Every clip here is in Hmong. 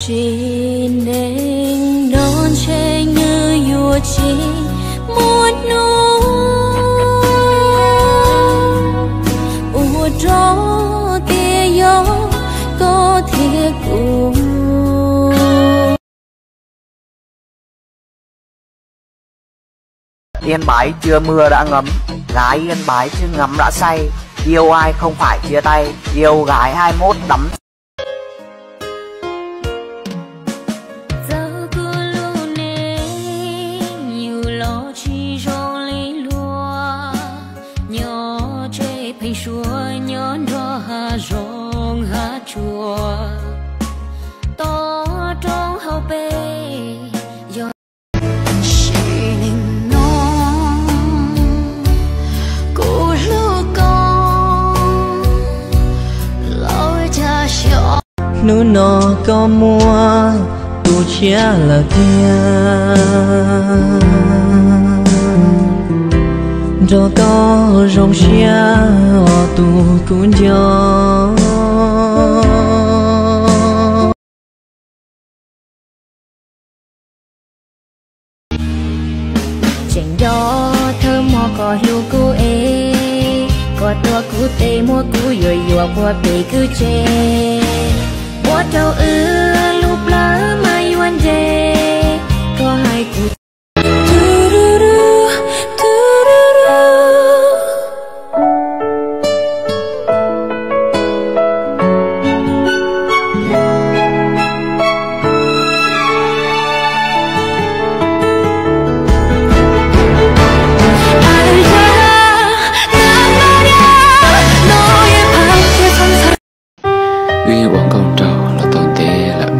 Tsev neeg no ntshe nws yuav tsis muaj hnub ua rau tias yog koj thiab kuv. Yên bái chưa mưa đã ngấm, gái Yên bái chưa ngắm đã say, yêu ai không phải chia tay, yêu gái hai mốt đắm. Txawm kuv lub neej yug los tsis zoo li luag, nyob tsev pheej suav nyob nrog hav zoov hav tsuag, toj roob hauv pes yog. Tsev neeg no kuv hlub koj los cas xyov. Hnub no koj muaj tus tshiab lawm tiag, nrog koj zoo siab os tus kuv nco. Tseem nco thawj hmo koj hlub kuv es, koj tuav kuv tes muab kuv yuam yuam puag pem kwj tse, muab rau wb lub plawv mas yuav nres, koj hais kuv. Wb yeej ua nkauj nraug los tau ntev lawm,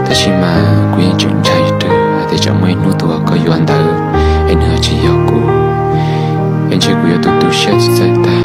tab sis mas kuv yeej tseem ntshai rau hais tias tsam muaj ib hnub tuaj koj yuav ntawd es nws ho tsis yog kuv, es ntshe kuv yuav tu tu siab tsis txawj tag.